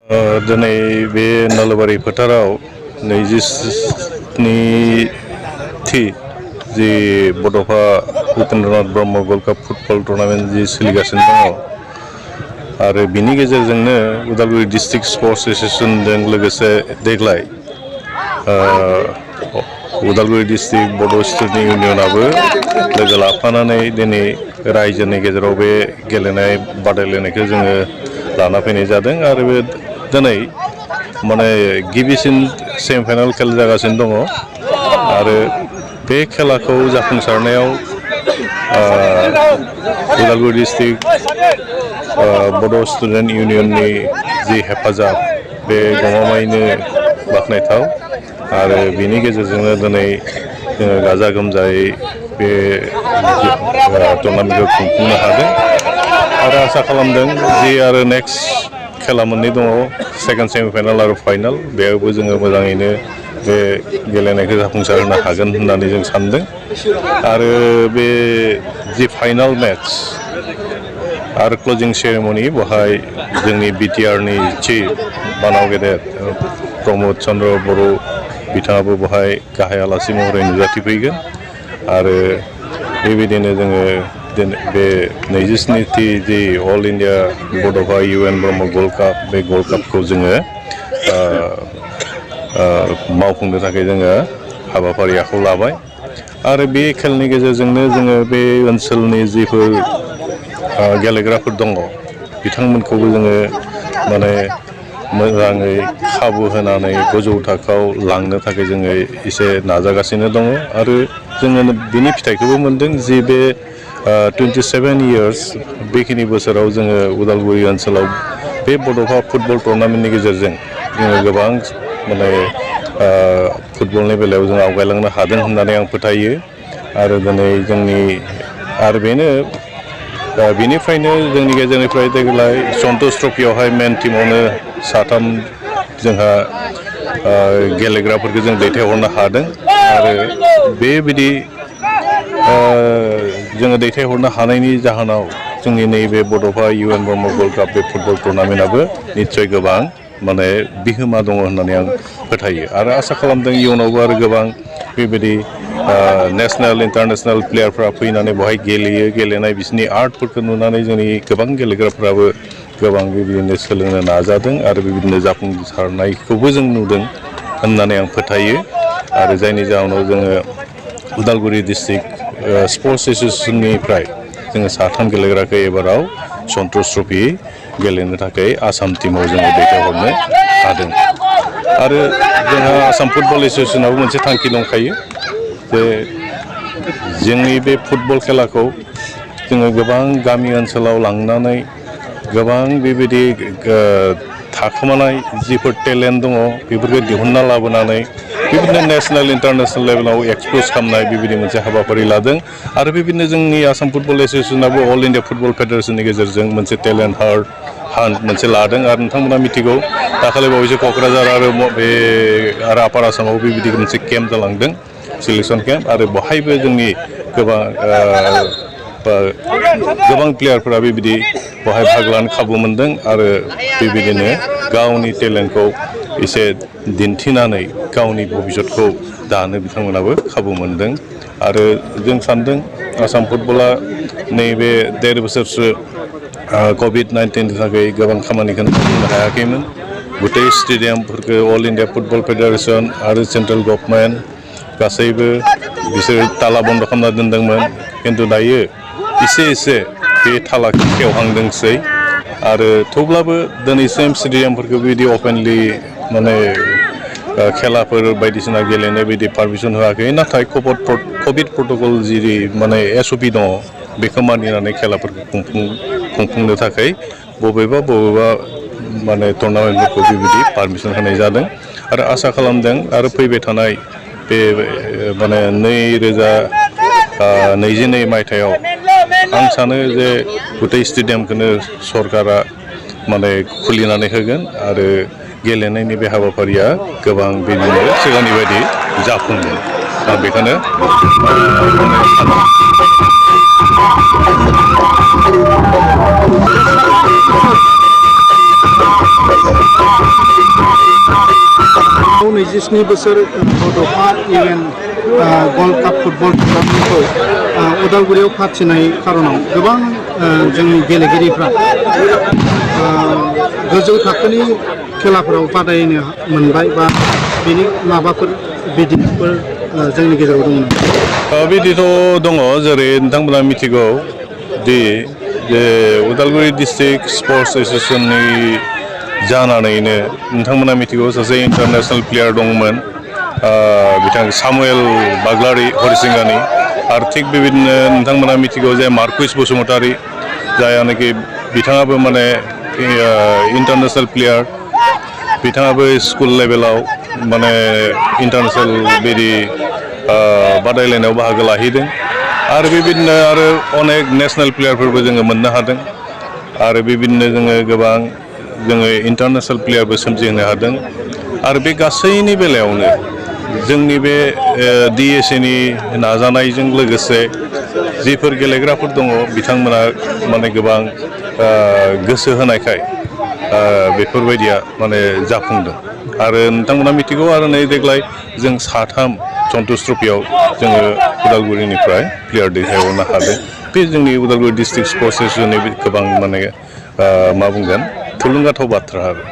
दिनै बे नलबारि फोथाराव 22थि जि Bodofa Upendranath Brahma world cup football tournament जि सोलिगासिनो दङ आरो बिनि गेजेरजोंनो उदालगुरि डिस्ट्रिक्ट स्पर्ट्स एस'सिएशनजों लोगोसे देग्लाय उदालगुरि डिस्ट्रिक्ट बड' स्टुडेन्ट इउनियनाबो लोगो लाफानानै दिनै रायजोनि गेजेराव बे गेलेनाय बादायलायनायखौ जोङो लाना फैनाय जादों आरो बे दिनै माने गिबिसिन सेमिफाइनाल खेला जागासिनो दङ आरो बे खेलाखौ जाफुंसारनायाव उदालगुरि डिस्ट्रिक्ट बड' स्टुडेन्ट इउनियननि जि हेफाजाब बे गमामायैनो बाख्नायथाव आरो बिनि गेजेरजोंनो दिनै जोङो गाजा गोमजायै बे टुर्नामेन्टखौ खुंफुंनो हादों आरो आसा खालामदों जि आरो नेक्स्ट खेला मोननै दङ सेकेन्ड सेमिफाइनाल आरो फाइनाल बेयावबो जोङो मोजाङैनो बे गेलेनायखौ जाफुंसार होनो हागोन होननानै जों सानदों आरो बे जि फाइनाल मेट्स आरो क्लजिं सेरेमनि बेवहाय जोंनि बिटिआरनि चिफ बानाव गेदेर प्रमद चन्द्र बर' बिथाङाबो बेवहाय गाहाय आलासि महरै नुजाथिफैगोन आरो बेबायदिनो जोङो बे 27थि जि अल इन्डिया बड'फा UN ब्रह्म वर्ल्ड काप बे वर्ल्ड कापखौ जोङो मावफुंनो थाखाय जोङो हाबाफारि आखायाव लाबाय आरो बे खेलनि गेजेरजोंनो जोङो बे ओनसोलनि जिफोर गेलेग्राफोर दङ बिथांमोनखौबो जोङो माने मोजाङै खाबु होनानै गोजौ थाखोआव लांनो थाखाय जोङो एसे नाजागासिनो दङ आरो जोङो बिनि फिथाइखौबो मोनदों जि बे 27 इयार्स बेखिनि बोसोराव जोङो उदालगुरि ओनसोलाव बे बड'फा फुटबल टुर्नामेन्टनि गेजेरजों जोङो गोबां माने फुटबलनि बेलायाव जों आवगायलांनो हादों होननानै आं फोथायो आरो दिनै जोंनि आरो बेनो बेनिफ्रायनो जोंनि गेजेरनिफ्राय देग्लाय सन्तोष ट्रफियावहाय मेन टिमावनो साथाम जोंहा गेलेग्राफोरखौ जों दैथायहरनो हादों आरो बेबायदि जोङो दैथायहरनो हानायनि जाहोनाव जोंनि नैबे बड'फा UN ब्रह्म वर्ल्ड काप बे फुटबल टुर्नामेन्टआबो निस्सय गोबां माने बिहोमा दङ होननानै आं फोथायो आरो आसा खालामदों इयुनावबो आरो गोबां बेबायदि नेसनेल इन्टारनेसनेल प्लेयारफ्रा फैनानै बेवहाय गेलेनाय बिसोरनि आर्टफोरखौ नुनानै जोंनि गोबां गेलेग्राफ्राबो गोबां बेबायदिनो सोलोंनो नाजादों आरो बेबायदिनो जाफुंसारनायखौबो जों नुदों होननानै आं फोथायो आरो जायनि जाहोनाव जोङो उदालगुरि डिस्ट्रिक्ट स्पर्ट्स एस'सिएशननिफ्राय जोङो साथाम गेलेग्राखौ एबाराव सन्तोष ट्रफि गेलेनो थाखाय आसाम टिमाव जोङो दैथायहरनो हादों आरो जोंहा आसाम फुटबल एस'सिएशनावबो मोनसे थांखि दंखायो जे जोंनि बे फुटबल खेलाखौ जोङो गोबां गामि ओनसोलाव लांनानै गोबां बेबायदि थाखोमानाय जिफोर टेलेन्ट दङ बेफोरखौ दिहुनना लाबोनानै बेबायदिनो नेसनेल इन्टारनेसनेल लेभेलाव एक्सप'ज खालामनाय बेबायदि मोनसे हाबाफारि लादों आरो बेबायदिनो जोंनि आसाम फुटबल एस'सिएशनाबो अल इन्डिया फुटबल फेडारेसननि गेजेरजों मोनसे टेलेन्ट हान्ट मोनसे लादों आरो नोंथांमोना मिथिगौ दाखालि बावैसो क'क्राझार आरो बे आरो आपार आसामाव बेबायदि मोनसे केम्प जालांदों सिलेक्सन केम्प आरो बेवहायबो जोंनि गोबां प्लेयारफोरा बेबायदि बेवहाय बाहागो लानो खाबु मोनदों आरो बेबायदिनो गावनि टेलेन्टखौ एसे दिन्थिनानै गावनि भबिसतखौ दानो बिथांमोनाबो खाबु मोनदों आरो जों सानदों आसाम फुटबला नैबे 1.5 बोसोरसो कभिड-19नि थाखाय गोबां खामानिखौ मावनो हायाखैमोन गथै स्टेडियामफोरखौ अल इन्डिया फुटबल फेडारेसन आरो सेन्ट्रेल गभर्नमेन्ट गासैबो बिसोर ताला बन्द खालामना दोनदोंमोन खिन्थु दायो एसे बे तालाखौ खेवहांदोंसै आरो थेवब्लाबो दिनैसिम स्टेडियामफोरखौ बिदि अपेनलि माने खेलाफोर बायदिसिना गेलेनो बिदि पारमिसन होआखै नाथाय कभिड प्रट'कल जि माने SOP दङ बेखौ मानिनानै खेलाफोरखौ खुंफुंनो थाखाय बबेबा माने टुर्नामेन्टफोरखौ बेबायदि पारमिसन होनाय जादों आरो आसा खालामदों आरो फैबाय थानाय बे माने 2022 मायथाइयाव आं सानो जे गथै स्टेडियामखौनो सरकारा माने खुलिनानै होगोन आरो गेलेनायनि बे हाबाफारिया गोबां बिदिनो सिगांनि बायदि जाफुंगोन आं बेखौनो सानो 27 बोसोर बड'फा इउएन गल्ड काप फुटबल टुर्नामेन्टखौ उदालगुरियाव फाथिनाय खार'नाव गोबां जोंनि गेलेगिरिफ्रा गोजौ थाखोनि खेलाफोराव बादायनो मोनबाय बा बेनि माबाफोर बिदिन्थिफोर जोंनि गेजेराव दङ नामा? बिदिथ' दङ जेरै नोंथांमोना मिथिगौ दि जे उदालगुरि डिस्ट्रिक्ट स्पर्ट्स एस'सिएशननि जानानैनो नोंथांमोना मिथिगौ सासे इन्टारनेसनेल प्लेयार दंमोन बिथां सामुएल बाग्लारि हरिसिंगानि आरो थिग बेबायदिनो नोंथांमोना मिथिगौ जे मार्कुइस बसुमतारी जायानोखि बिथाङाबो माने इन्टारनेसनेल प्लेयार बिथाङाबो स्कुल लेभेलाव माने इन्टारनेसनेल बिदि बादायलायनायाव बाहागो लाहैदों आरो बेबायदिनो आरो अनेक नेसनेल प्लेयारफोरबो जोङो मोननो हादों आरो बेबायदिनो जोङो गोबां जोङो इन्टारनेसनेल प्लेयारबो सोमजिहोनो हादों आरो बे गासैनि बेलायावनो जोंनि बे DSAनि नाजानायजों लोगोसे जिफोर गेलेग्राफोर दङ बिथांमोना माने गोबां गोसो होनायखाय बेफोरबायदिया माने जाफुंदों आरो नोंथांमोना मिथिगौ आरो नै देग्लाय जों 3 सन्तोष ट्रफियाव जोङो उदालगुरिनिफ्राय प्लेयार दैथायहरनो हादों बे जोंनि उदालगुरि डिस्ट्रिक्ट स्पर्ट्स एस'सिएशननि गोबां माने मा बुंगोन थुलुंगाथाव बाथ्रा आरो